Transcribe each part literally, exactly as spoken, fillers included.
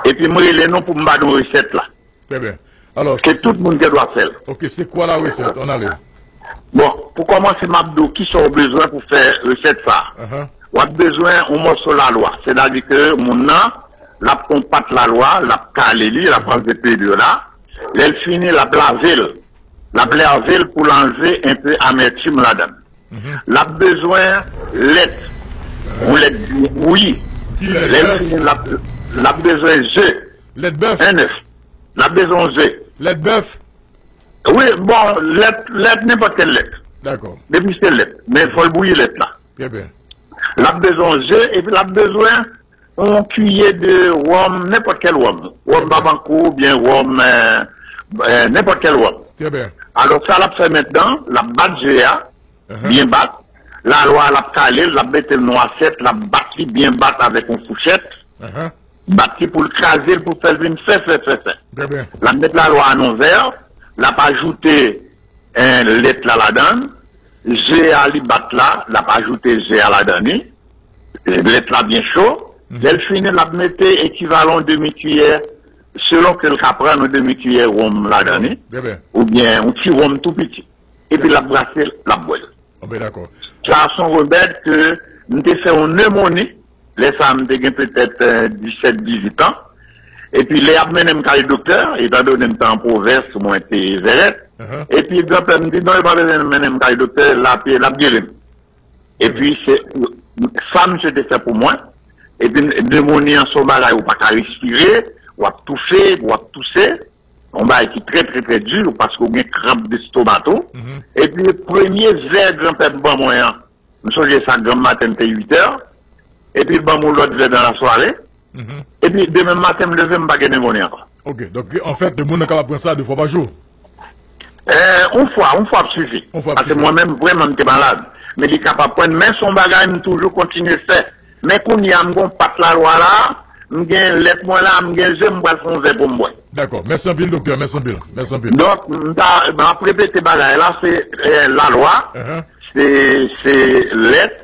Epi m rele nou pou m ba nou resèt la. Très bien. Alors, Ke tout moun gen dwa fè l. Ok, c'est quoi la recette? On allait. Bon, pou kòmanse, m ap di w kisa w bezwen pou fè resèt sa. Uh-huh. W ap bezwen yon mòso lalwa. Sètadi ke moun nan, l ap pran pat lalwa, l ap kale li, l ap ranse pil yo la. Lè l fini, l ap lave l. L ap lave l pou l anlve enpe amètim ladan l. L ap bezwen lèt. Yon lèt byen bouyi. Ki lèt? Lè l fini, l ap, l ap bezwen ze. Lèt bèf? En nèf. L ap bezwen ze. Lèt bèf? Wi, bon, lèt, lèt, nenpòt kèl lèt. Dakò. Depi se lèt. Men fò l bouyi lèt la. Très bien. L ap bezwen ze, epi l ap bezwen yon kiye de wòm, nenpòt kèl wòm. Wòm Babankou oubyen wòm, eh, eh, nenpòt kèl wòm. Très bien. Alò, sa l ap fè mentnan, l ap bat ze a, Uh-huh. byen bat. Lalwa l ap kale l, l ap mete l nan asyèt, l ap bat li byen bat avèk yon fouchèt. Uh-huh. Bat li pou l kraze l, pou fè l vin fè, fè, fè, fè. Très bien. L ap met lalwa a nan vè, l ap ajoute, eh, lèt la ladan l, ze a li bat la, l ap ajoute ze a ladan li, lèt la byen cho, lè l fini, l ap mete ekivalan demi kiyè, selon ke l ka pran yon demi kiyè wonm ladan li, Très bien. oubyen yon ti wonm tou piti. Epi l ap brase l, l ap bwè l. Bon, ben dakò. Sa se yon remèd ke m te fè yon nemoni. Lè sa a, m te gen petèt, eh, disèt, dizuit an. Epi lè y ap mennen m kay doktè, etandone m te an pwovens, mwen te Vèrèt. Uh-huh. Epi granpè m di, "Non, yo pa bezwen mennen m kay doktè, l ap, l ap geri m." Epi se sa misye te fè pou mwen. Epi nemoni an se yon bagay ou pa ka respire, w ap toufe, w ap touse. Yon bagay ki trè, trè, trè di, paske w gen kranp destoma tou. Mhm. Epi premye vè granpè m ban mwen an, m sonje sa, granm maten, te uit è. Epi l ban m yon lòt vè nan lasware. Mhm. Epi demen maten, m leve, m pa gen nemoni ankò. Ok, donk, an fèt, moun nan kapab pran sa de fwa pa jou. Eh, yon fwa, yon fwa ap sifi. Yon fwa ap Paske sifi. Mwen menm, vrèman, m te malad. Men li kapab pran, men se yon bagay m toujou kontinye fè. Men kounye a, m gon pat lalwa la, m gen lèt mwen la, m gen ze, m pral fè yon vè pou m bwè. Dakò. Mèsi anpil, doktè. Mèsi anpil. Mèsi anpil. Donk, m ta, m ap repete bagay la, se, eh, lalwa, Uh-huh. se, se lèt,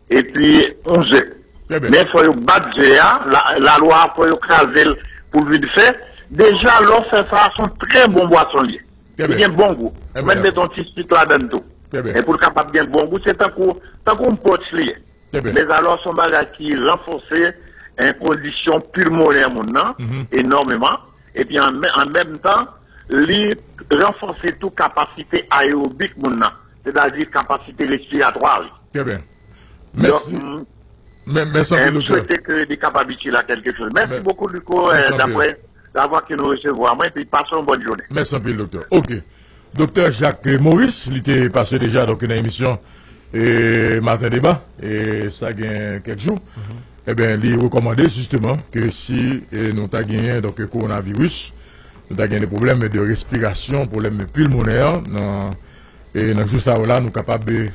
epi yon ze. Très bien. Men fò yo bat ze a, la, lalwa a fò yo kraze l pou l vin fè. Deja, lè w fè sa, se yon trè bon bwason li ye. Très Li bien. Gen bon gou. Très Mwen bien. Met yon ti sik ladan l tou. Très bien. E pou l kapab gen bon gou, se tankou, tankou yon punch li ye. Très bien. Men alò, se yon bagay ki ranfòse, eh, kondisyon pilmonè moun nan, Mhm. Enòmeman. Epi an, an menm tan, li ranfòse tou kapasite ayewobik moun nan. Sètadi kapasite respiratwa li. Très bien. Donk, Mèsi. m, Mè- Mèsi eh, anpil, m doktè. Swete ke li kapab itil a kèlke choz. Mèsi Mè- bokou, Luko, Mèsi eh, anpil. Daprè lavwa ke nou resevwa mwen, epi pase yon bòn jounen. Mèsi anpil, doktè. Ok. Doktè Jacques Maurice, li te pase deja donk nan emisyon eh, Maten Deba, eh, sa gen kèk jou. Ebyen, li rekòmande jisteman ke si eh, nou ta genyen donk kowonaviris, nou ta genyen de pwoblèm de respirasyon, pwoblèm pilmonè, nan, eh, nan jou sa yo la, nou kapab eh,